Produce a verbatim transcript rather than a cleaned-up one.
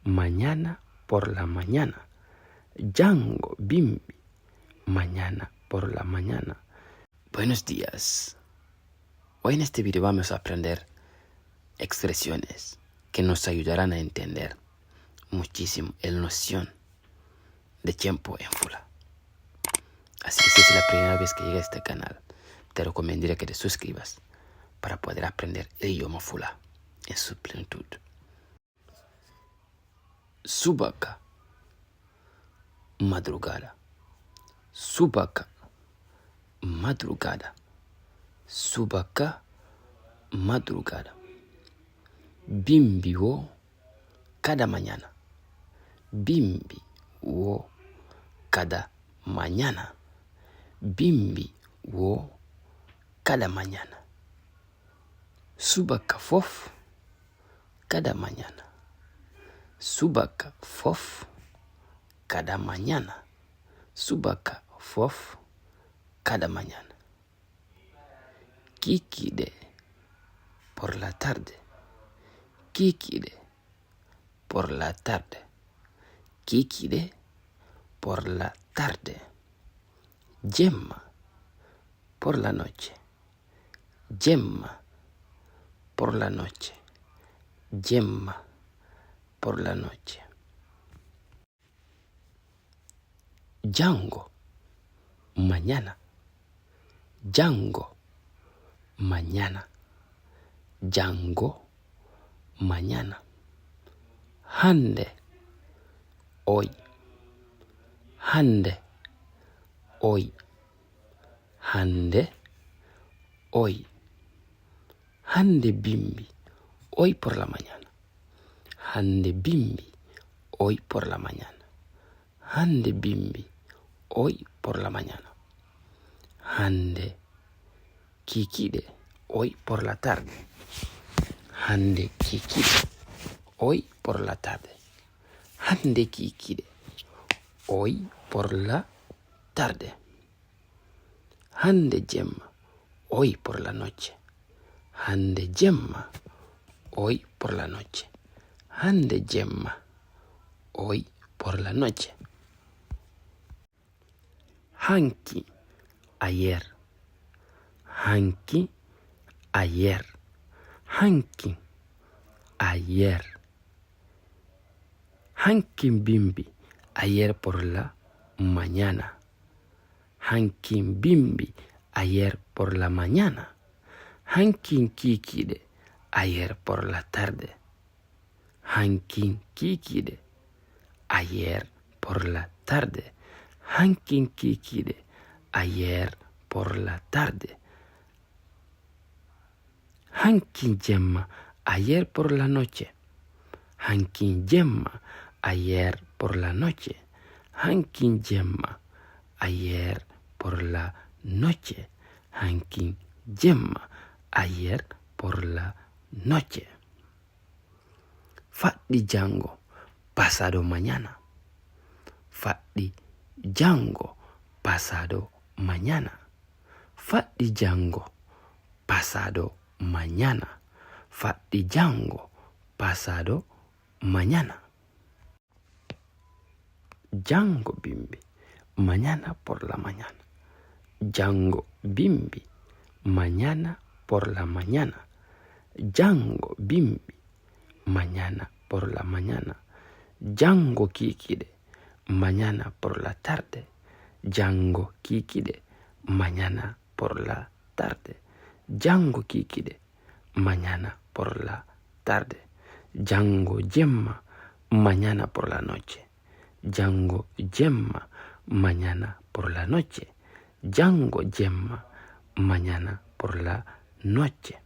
Mañana por la mañana. Janngo bimbi. Mañana por la mañana. Buenos días. Hoy en este video vamos a aprender expresiones que nos ayudarán a entender muchísimo el noción de tiempo en Fula. Así que si es la primera vez que llega a este canal, te recomendaría que te suscribas para poder aprender el idioma Fula en su plenitud. Subaka, madrugada. Subaka, madrugada. Subaka, madrugada. Bimbi wo, cada mañana. Bimbi wo, cada mañana. Bimbi wo, cada mañana. Subaka fof, cada mañana. Subaka fof, cada mañana. Subaka fof, cada mañana. Kikiɗe, por la tarde. Kikiɗe, por la tarde. Kikiɗe, por la tarde. Jemma, por la noche. Jemma, por la noche. Jemma, por la noche. Janngo, mañana. Janngo, mañana. Janngo, mañana. Hannde, hoy. Hannde, hoy. Hannde, hoy. Hannde bimbi, hoy por la mañana. Hannde bimbi, hoy por la mañana. Hannde bimbi, hoy por la mañana. Hannde kikiɗe, hoy por la tarde. Hannde kikiɗe, hoy por la tarde. Hannde kikiɗe, hoy por la tarde. Hannde jemma, hoy por la noche. Hannde jemma, hoy por la noche. Hannde jemma, hoy por la noche. Hanki, ayer. Hanki, ayer. Hanki, ayer. Hanki bimbi, ayer por la mañana. Hanki bimbi, ayer por la mañana. Hanki kikiɗe, ayer por la tarde. Hanki kikiɗe, ayer por la tarde. Hanki kikiɗe, ayer por la tarde. Hanki jemma, ayer por la noche. Hanki jemma, ayer por la noche. Hanki jemma, ayer por la noche. Hanki jemma, ayer por la noche. Faɗɗi janngo, pasado mañana. Faɗɗi janngo, pasado mañana. Faɗɗi janngo, pasado mañana. Faɗɗi janngo, pasado mañana. Janngo bimbi, mañana por la mañana. Janngo bimbi, mañana por la mañana. Janngo bimbi, mañana por la mañana. Janngo kikiɗe, mañana por la tarde. Janngo kikiɗe, mañana por la tarde. Janngo kikiɗe, mañana por la tarde. Janngo jemma, mañana por la noche. Janngo jemma, mañana por la noche. Janngo jemma, mañana por la noche.